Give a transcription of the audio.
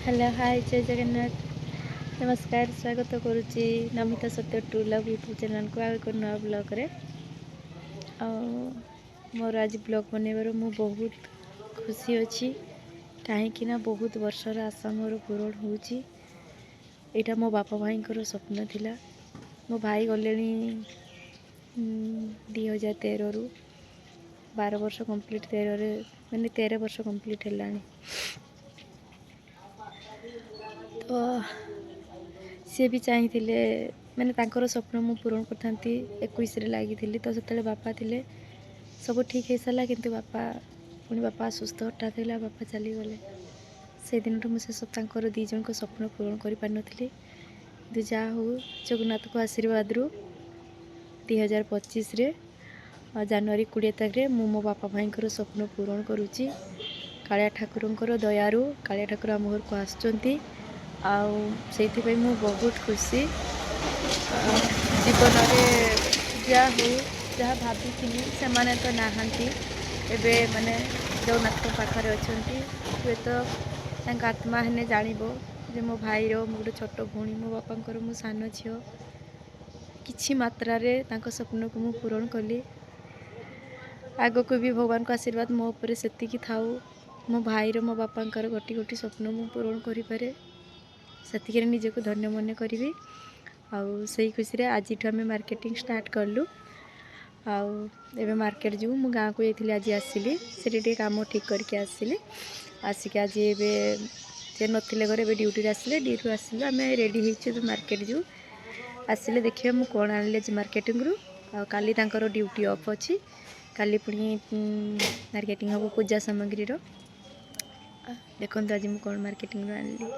Hello, ହାଏ, ଜୟ ଜଗନ୍ନାଥ, ନମସ୍କାର। ସ୍ୱାଗତ କରୁଛି ନମିତା ସତ୍ୟ ଟ୍ରୁ ଲଭ୍ ୟୁଟ୍ୟୁବ୍ ଚ୍ୟାନେଲ୍କୁ ଆଉ ଏକ ନୂଆ ବ୍ଲଗ୍ରେ। ଆଉ ମୋର ଆଜି ବ୍ଲଗ୍ ବନେଇବାରୁ ମୁଁ ବହୁତ ଖୁସି ଅଛି, କାହିଁକି ନା ବହୁତ ବର୍ଷର ଆଶା ମୋର ପୂରଣ ହେଉଛି। ଏଇଟା ମୋ ବାପା ଭାଇଙ୍କର ସ୍ୱପ୍ନ ଥିଲା। ମୋ ଭାଇ ଗଲେଣି 2013ରୁ, 12 ବର୍ଷ କମ୍ପ୍ଲିଟ୍, 13ରେ, ମାନେ 13 ବର୍ଷ କମ୍ପ୍ଲିଟ୍ ହେଲାଣି। ତ ସିଏ ବି ଚାହିଁଥିଲେ, ମାନେ ତାଙ୍କର ସ୍ୱପ୍ନ ମୁଁ ପୂରଣ କରିଥାନ୍ତି। 21ରେ ଲାଗିଥିଲି, ତ ସେତେବେଳେ ବାପା ଥିଲେ, ସବୁ ଠିକ୍ ହେଇସାରିଲା, କିନ୍ତୁ ବାପା ପୁଣି ବାପା ଅସୁସ୍ଥ ହଠାତ୍ ହେଲା, ବାପା ଚାଲିଗଲେ। ସେଦିନଠୁ ମୁଁ ସେ ତାଙ୍କର ଦୁଇ ଜଣଙ୍କ ସ୍ୱପ୍ନ ପୂରଣ କରିପାରିନଥିଲି। କିନ୍ତୁ ଯାହା ହଉ, ଜଗନ୍ନାଥଙ୍କ ଆଶୀର୍ବାଦରୁ 2025ରେ ଜାନୁଆରୀ 20 ତାରିଖରେ ମୁଁ ମୋ ବାପା ଭାଇଙ୍କର ସ୍ୱପ୍ନ ପୂରଣ କରୁଛି। କାଳିଆ ଠାକୁରଙ୍କର ଦୟାରୁ କାଳିଆ ଠାକୁର ଆମ ଘରକୁ ଆସୁଛନ୍ତି ଆଉ ସେଇଥିପାଇଁ ମୁଁ ବହୁତ ଖୁସି। ଜୀବନରେ ଯାହା ହଉ, ଯାହା ଭାବିଥିଲି, ସେମାନେ ତ ନାହାନ୍ତି ଏବେ, ମାନେ ଜଗନ୍ନାଥଙ୍କ ପାଖରେ ଅଛନ୍ତି। ହୁଏତ ତାଙ୍କ ଆତ୍ମା ହେଲେ ଜାଣିବ ଯେ ମୋ ଭାଇର ମୁଁ ଗୋଟେ ଛୋଟ ଭଉଣୀ, ମୋ ବାପାଙ୍କର ମୁଁ ସାନ ଝିଅ, କିଛି ମାତ୍ରାରେ ତାଙ୍କ ସ୍ୱପ୍ନକୁ ମୁଁ ପୂରଣ କଲି। ଆଗକୁ ବି ଭଗବାନଙ୍କ ଆଶୀର୍ବାଦ ମୋ ଉପରେ ସେତିକି ଥାଉ, ମୋ ଭାଇର ମୋ ବାପାଙ୍କର ଗୋଟି ଗୋଟି ସ୍ୱପ୍ନ ମୁଁ ପୂରଣ କରିପାରେ, ସେତିକିରେ ନିଜକୁ ଧନ୍ୟ ମନେ କରିବି। ଆଉ ସେଇ ଖୁସିରେ ଆଜିଠୁ ଆମେ ମାର୍କେଟିଂ ଷ୍ଟାର୍ଟ କଲୁ ଆଉ ଏବେ ମାର୍କେଟ ଯିବୁ। ମୁଁ ଗାଁକୁ ଯାଇଥିଲି, ଆଜି ଆସିଲି, ସେଠି ଟିକେ କାମ ଠିକ୍ କରିକି ଆସିଲି। ଆସିକି ଆଜି ଏବେ ସେ ନଥିଲେ ଘରେ, ଏବେ ଡ୍ୟୁଟିରେ ଆସିଲେ, ଡ୍ୟୁଟିରୁ ଆସିଲୁ, ଆମେ ରେଡ଼ି ହେଇଛୁ, ଏବେ ମାର୍କେଟ ଯିବୁ। ଆସିଲେ ଦେଖିବା ମୁଁ କ'ଣ ଆଣିଲି ଆଜି ମାର୍କେଟିଂରୁ। ଆଉ କାଲି ତାଙ୍କର ଡ୍ୟୁଟି ଅଫ୍ ଅଛି, କାଲି ପୁଣି ମାର୍କେଟିଂ ହେବ ପୂଜା ସାମଗ୍ରୀର। ଦେଖନ୍ତୁ ଆଜି ମୁଁ କ'ଣ ମାର୍କେଟିଂରୁ ଆଣିଲି।